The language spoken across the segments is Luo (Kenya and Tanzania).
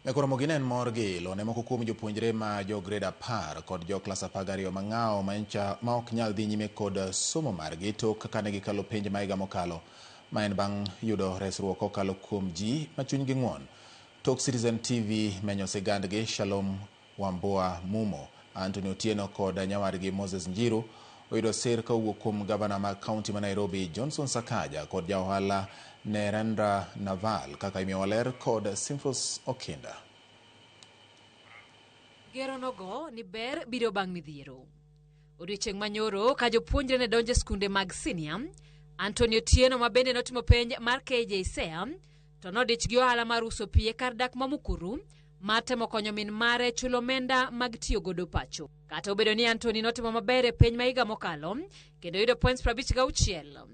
Nyakoro Mogine en mor gi ilo ne moko kuom jopuonjre ma jo grade 10 kod jo klas 12 mang'awo ma ok nyal dhi nyime kod somo margi tok kane gikalo penj ma higa mokalo, ma en bang' yudo resruok kokalo kuom ji ma chunygi ng'won. Tok Citizen TV menyo sigandgi, Shalom Wambua Mumo, Anthony Otieno kod nyawadgi Moses Njiru oyudo sir ka owuok kuom gavana ma kaunti ma Nairobi Johnson Sakaja kod ja ohala Narendra Naval kaka imiyowa ler kod Simfos Okinda. Gero nogo ni ber biro bang' midhiero. Odiochieng' manyoro ka jopuonjre ne donjo e skunde mag senior, Anthony Otieno ma bende notimo penj mar KJSEA to nodich gi ohala mar uso pi e kar dak ma Mukuru mar temo konyo min mare chulo omenda mag tiyo godo pacho. Kata obedo ni Anthony notimo maber e penj ma higa mokalo kendo yudo points 56,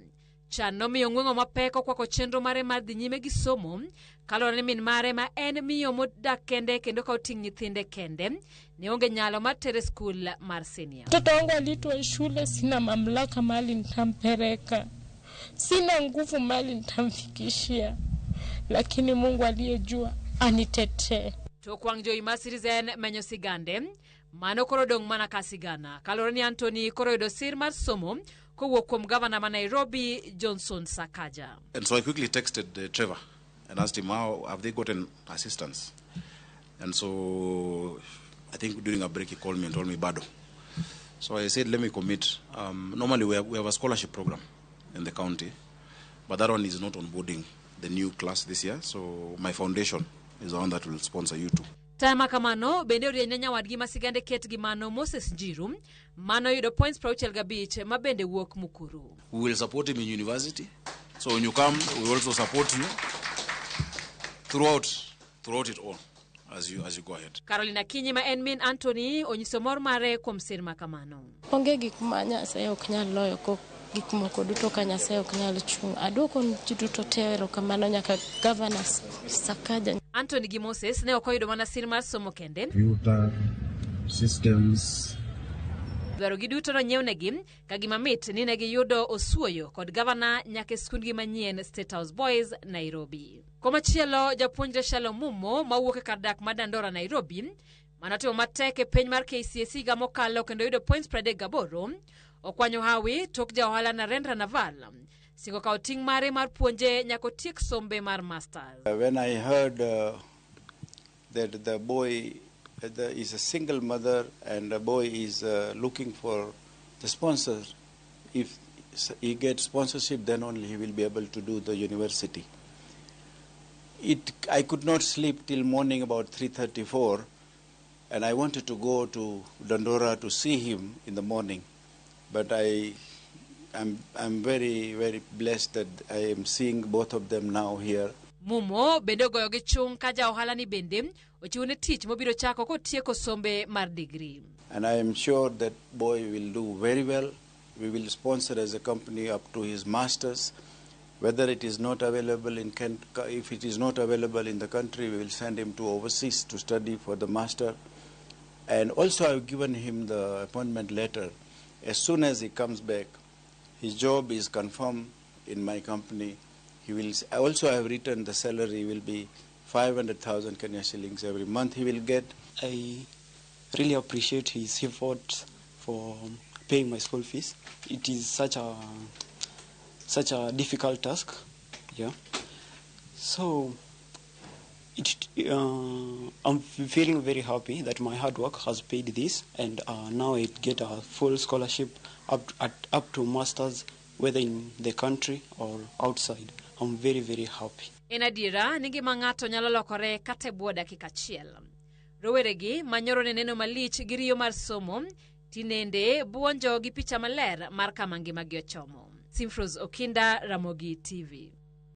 Chan nomiyo ng'weng'o mapek okwako chenro mare mar dhi nyime gi somo kaluwore ni min mare ma en miyo modak kende kendo kawo ting' nyithinde kende ne onge nyalo mar tere skul mar senior. Mtoto wangu aliitwa shule, sina mamlaka mahali nitampeleka, sina nguvu mahali nitamfikishia, lakini Mungu aliyejua anitetee. Tok wang' jowi mar Citizen menyo sigande, mano koro dong' mana ka sigana kaluwore ni Anthony koro yudo sir mar somo kowuok kuom gavana ma Nairobi Johnson Sakaja. And so I quickly texted Trevor and asked him how have they gotten assistance. And so I think during a break he called me and told me bado. So I said, let me commit. Normally we have a scholarship program in the county, but that one is not onboarding the new class this year. So my foundation is the one that will sponsor you too. Taya ma kamano bende orieny ne nyawadgi ma sigande ket gi mano Moses Njiru mano yudo points 65 ma bende wuok Mukuru. We will support him in university. So when you come, we also support you throughout it all as you go ahead. Carolina Kinyi ma en min Anthony onyiso mor mare kuom sir ma kamano. Onge gik ma Nyasaye ok nyal loyo ko gik moko duto ka Nyasaye ok nyal chung'. Aduoko ji duto te erokamano nyaka Gavana Sakaja. Anthony gi Moses ne ok oyudo mana sir mar somo kende. Computer systems. Dwarogi duto nonyiewnegi ka gima mit ni ne giyudo osuoyo kod gavana nyaka e skundgi manyien State House Boys, Nairobi. Komachielo, japuonjre Shalom Mumo mawuok e kar dak ma Dandora, Nairobi, manotimo matek e penj mar KCSE higa mokalo kendo yudo points 38, okwanyo hawi tok ja ohala Narendra Naval singo kawo ting' mare mar puonje nyaka otiek sombe mar masters. When I heard that the boy is a single mother and the boy is looking for the sponsor, if he gets sponsorship, then only he will be able to do the university. I could not sleep till morning about 3:34, and I wanted to go to Dandora to see him in the morning, but I'm very, very blessed that I am seeing both of them now here. Mumo bende ogoyo gi chung' ka ja ohala ni bende ochiwne tich mobiro chako kotieko sombe mar degree. And I am sure that boy will do very well. We will sponsor as a company up to his masters. Whether it is not available in Kent, if it is not available in the country, we will send him to overseas to study for the master. And also I've given him the appointment letter. As soon as he comes back, his job is confirmed in my company. He will also have written the salary will be 500,000 Kenya shillings every month he will get. I really appreciate his effort for paying my school fees. It is such a difficult task, yeah. So I'm feeling very happy that my hard work has paid this, and now I get a full scholarship up to masters, whether in the country or outside. I'm very, very happy. En adiera ni ngima ng'ato nyalo lokore kata e bwo dakika achiel. Roweregi manyoro ne neno malich gi riyo mar somo, tinende buonjo gi picha maler mar kama ngimagi ochomo. Simfros Okinda, Ramogi TV.